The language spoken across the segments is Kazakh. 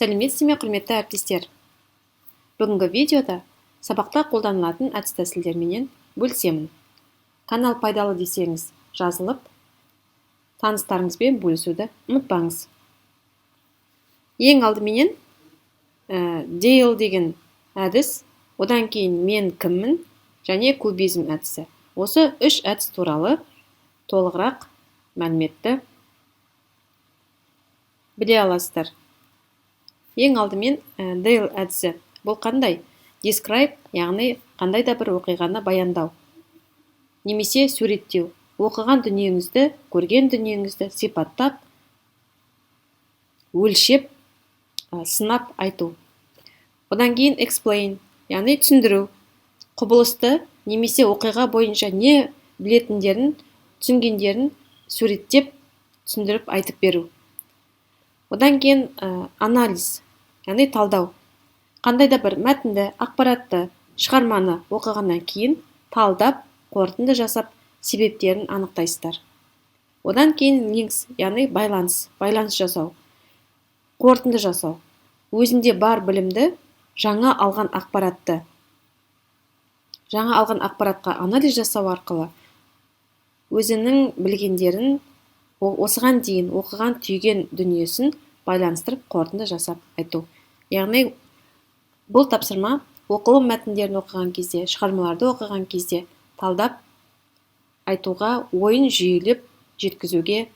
Сәлеметсіздер ме, құрметті әріптестер! Бүгінгі видеода сабақта қолданылатын әдіс-тәсілдерменен бөлісемін. Канал пайдалы десеңіз, жазылып, таныстарыңызбен бөлісуді ұмытпаңыз. Ең алдыменен Дейл деген әдіс, одан кейін мен кіммін және кубизм әдісі. Осы үш әдіс туралы толығырақ мәліметті біле аласыздар. Ең алдымен Дейл әдісі. Бұл қандай? Describe, яғни қандай да бір оқиғаны баяндау немесе суреттеу. Оқыған дүниеңізді, көрген дүниеңізді сипаттап, өлшеп, сынап айту. Одан кейін explain, яғни түсіндіру. Құбылысты немесе оқиға бойынша не білетіндерін, түсінгендерін суреттеп, түсіндіріп айтып беру. Одан кейін анализ, яғни талдау. Қандай да бір мәтінді, ақпаратты, шығарманы оқығаннан кейін талдап, қорытынды жасап, себептерін анықтайсыздар. Одан кейін links, яғни байланыс, байланыс жасау, қорытынды жасау. Өзінде бар білімді, жаңа алған ақпаратты, жаңа алған ақпаратқа анализ жасау арқылы өзінің білгендерін, осыған дейін оқыған, түйген дүниесін байланыстырып, қорытынды жасап айту. Яғни бұл тапсырма оқылым мәтіндерін оқыған кезде, шығармаларды оқыған кезде талдап айтуға, ойын жүйелеп жеткізуге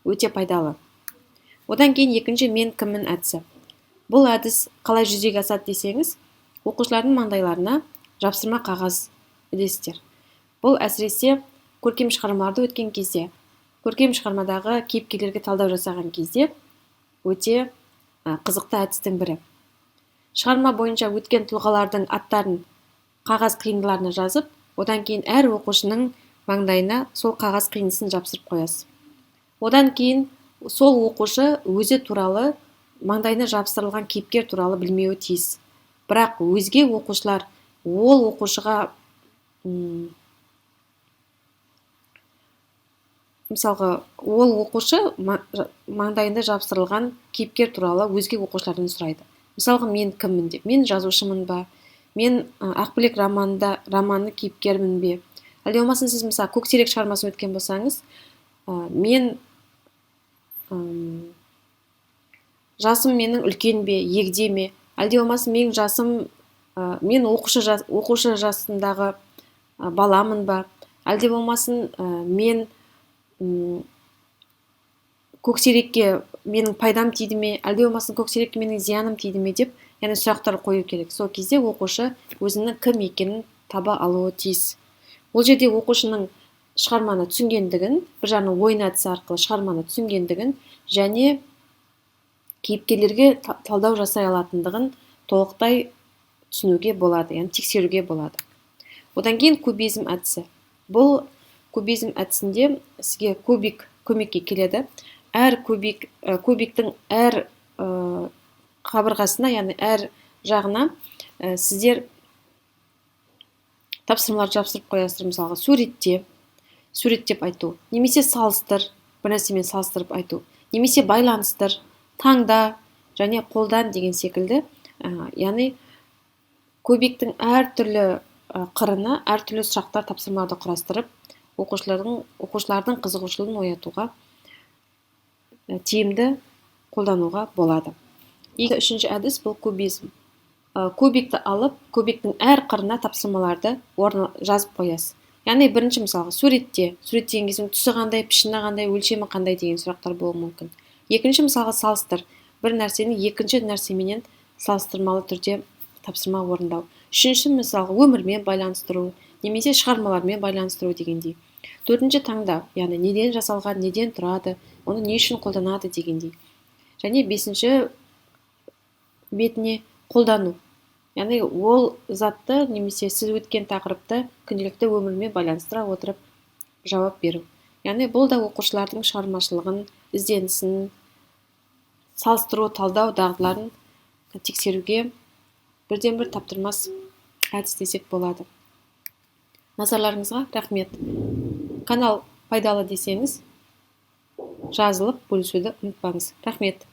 өте пайдалы. Одан кейін екінші мен кіммін әдісі. Бұл әдіс қалай жүзеге асады десеңіз, оқушылардың маңдайларына жапсырма қағаз ілесіздер. Бұл әсіресе көркем шығармаларды өткен кезде, көркем шығармадағы кейіпкерлерге талдау жасаған кезде өте қызықты әдістің бірі. Шығарма бойынша өткен тұлғалардың аттарын қағаз қиындыларына жазып, одан кейін әр оқушының маңдайына сол қағаз қиындысын жапсырып қоясыз. Одан кейін сол оқушы өзі туралы, маңдайына жапсырылған кейіпкер туралы білмеуі тиіс. Бірақ өзге оқушылар ол оқушыға, мысалға, ол оқушы маңдайында жапсырылған кейіпкер туралы өзге оқушылардан сұрайды. Мысалға, мен кіммін деп, мен жазушымын ба, мен Ақбілек романында романның кейіпкерімін бе, әлде болмасын сіз, мысалы, Көксерек шығармасын өткен болсаңыз, мен жасым менің үлкен бе, егде ме, әлде болмасын менің жасым, мен оқушы жасындағы баламын ба, әлде болмасын мен Көксерекке менің пайдам тиді ме, әлде болмасын Көксерекке менің зияным тиді ме деп, яғни сұрақтар қою керек. Сол кезде оқушы өзінің кім екенін таба алуы тиіс. Ол жерде оқушының шығарманы түсінгендігін, бір жағынан ойын әдісі арқылы шығарманы түсінгендігін және кейіпкерлерге талдау жасай алатындығын толықтай түсінуге болады, яғни тексеруге болады. Одан кейін кубизм әдісі. Бұл кубизм әдісінде сізге кубик көмекке келеді. Әр кубик, кубиктің әр қабырғасына, яғни әр жағына сіздер тапсырмалар жапсырып қоясыздар. Мысалға, суретте, суреттеп айту, немесе салыстыр, бір нәрсемен салыстырып айту, немесе байланыстыр, таңда және қолдан деген секілді. Яғни кубиктің әртүрлі қырына әртүрлі сұрақтар, тапсырмаларды құрастырып, оқушылардың қызығушылығын оятуға тиімді қолдануға болады. Үшінші әдіс бұл кубизм. Кубикті алып, кубиктің әр қырына тапсырмаларды жазып қоясыз. Яғни бірінші, мысалға, суретте, суреттеген кезде түсі қандай, пішіні қандай, өлшемі қандай деген сұрақтар болуы мүмкін. Екінші, мысалға, салыстыр, бір нәрсені екінші нәрсеменен салыстырмалы түрде тапсырма орындау. Үшінші, мысалға, өмірмен байланыстыру немесе шығармалармен байланыстыру дегендей. Төртінші, таңдау, яғни неден жасалған, неден тұрады, оны не үшін қолданады дегендей. Және бесінші бетіне қолдану, яғни ол затты немесе сіз өткен тақырыпты күнделікті өмірмен байланыстыра отырып жауап беру. Яғни бұл да оқушылардың шығармашылығын, ізденісін, салыстыру, талдау дағдыларын тексеруге бірден-бір таптырмас әдіс десек болады. Назарларыңызға рахмет. Канал пайдалы десеңіз, жазылып, бөлісуді ұмытпаңыз. Рахмет.